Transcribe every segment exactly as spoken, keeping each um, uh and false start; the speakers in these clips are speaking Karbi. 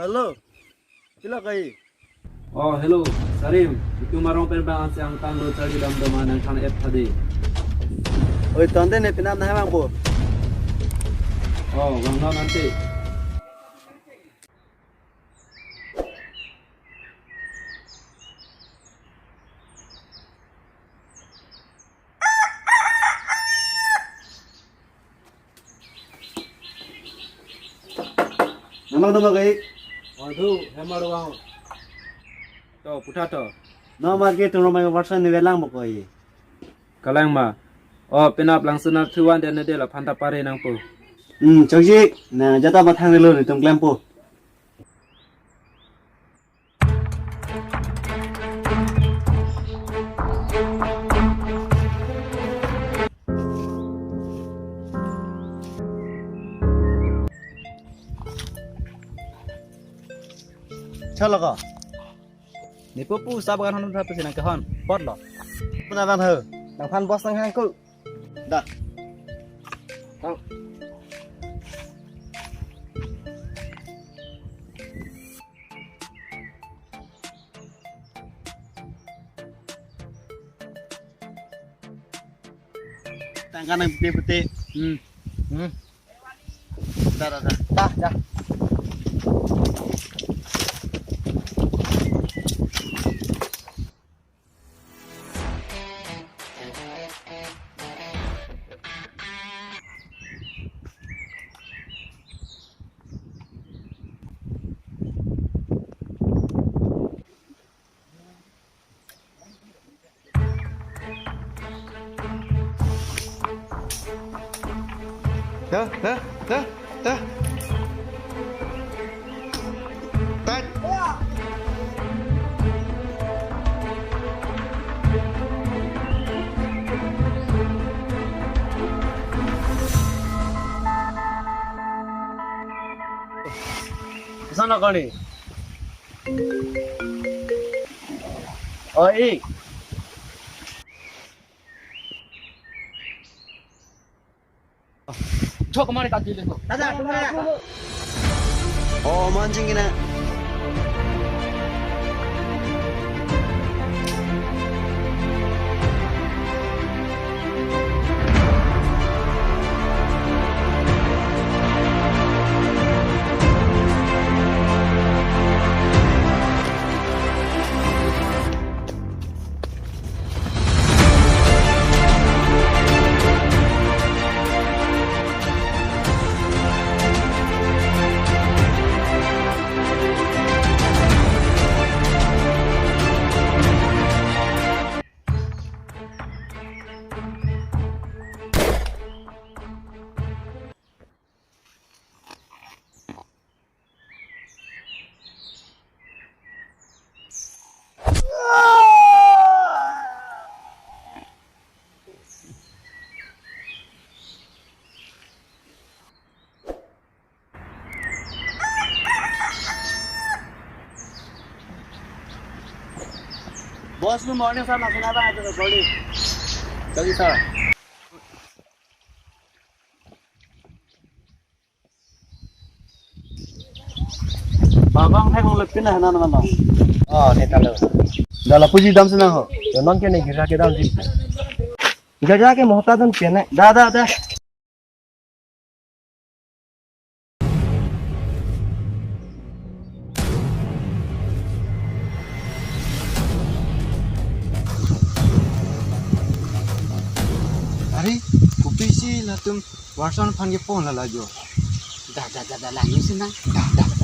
Hello. Pilo kai? Oh, hello, Sarim. Itum arong pen bang asi angtang lo charli dam doma nangthan ep thadi. Oi, tonte ne penap nahai bangpo. Oh, bang non nanti. Namang nama kai? Waduh, hemar wang. To, putha to. No market no mai warsan ni velang mo koi. Kalang ma. Oh, penap langsung na thuan dan de la phanta pare nangpo. Hmm, chokji, na jata bathang relo ni tum klempo. Chalo ko. Nepo pu sa bagan hon thap si nangkehon. Apotlo. Puna bang ho. Nangphan boss nanghang ko. Da. Tang. Tangka nang putih-putih. Hmm. Hmm. Da, da, da. Da, da. Da, da, da, da. Tat. Kesana kau ni? Oh, i. Jok kemana tadi le ko? Tata, tunggu na. Oh, mancing kena. Boss, good morning, sir. Masih apa itu, sorry. Sorry, sir. Babang hai kong lepin na hanan mana. Oh, ne talo. Dala puji dam senang ho. Yo non ke ne gira ke dam ji. Gira ke mohta dan pene. Da, da, da. Are, kopisi latum warson aphan kepon lala jo. Da, da, da, da, langni sina. Da, da, da.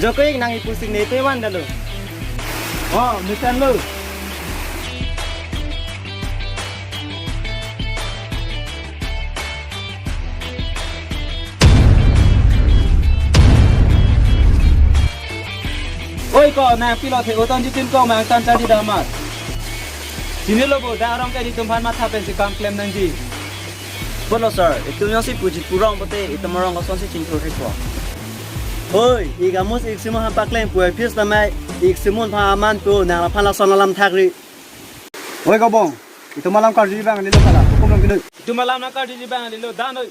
Jokoi nang ipu sing ne pe wan dalo. Oh, misan lo. Oi ko, nang pilo the, oton jitin ko, nang tan charli dam amat. Chinilo bo, da arong ke netum aphan matha pensi kam klem nangji. Bolo sir, itum jongsi puji purong pote itum arong kosonsi chingthur thekpo? Hoi, ik amus ik Simon aphan pakleng pu aphi tame, ik Simon aphan aman pu, nang aphan lason alam thakri. Hoi Kobong, itum alam karjuji abang kalilo hala, hukum long kilo. Itum alam nangkarjuji abang kalilo, dan hoi.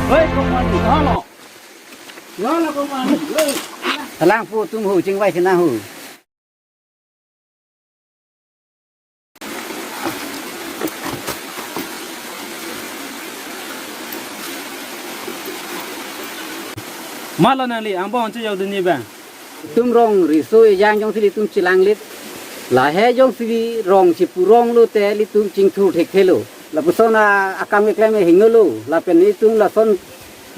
Hoi, Komani, halo. Halo, Komani, hoi. Alang pu atum ho, chingvai sina ho. Malo nangli, angbong anchot jok dunji abang. Itum rong riso ejang jongsi ilitum chelanglit, lahei jongsi rong chepurong lote ilitum chingthur thekthelo. Lapuson a-, akam keklem hingno lo, lapen itum lason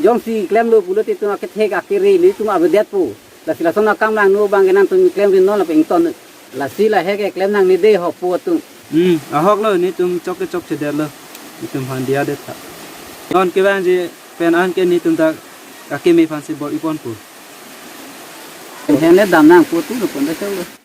jongsi klemlo pulote itum akethek akere ilitum avedetpo. Lasi lason akam langno abang ke nangtum klemri non lapen ington. Lasi lahei ke klem nangne dei ho pu atum. Hmm, ahok lo, netum chok ke chokchedetlo. Netum aphan diya det tha. Non kevangji pen anke netum ta akeme aphansi bor-iponpo. Hene dam nang pu atum lo pon ta choklo.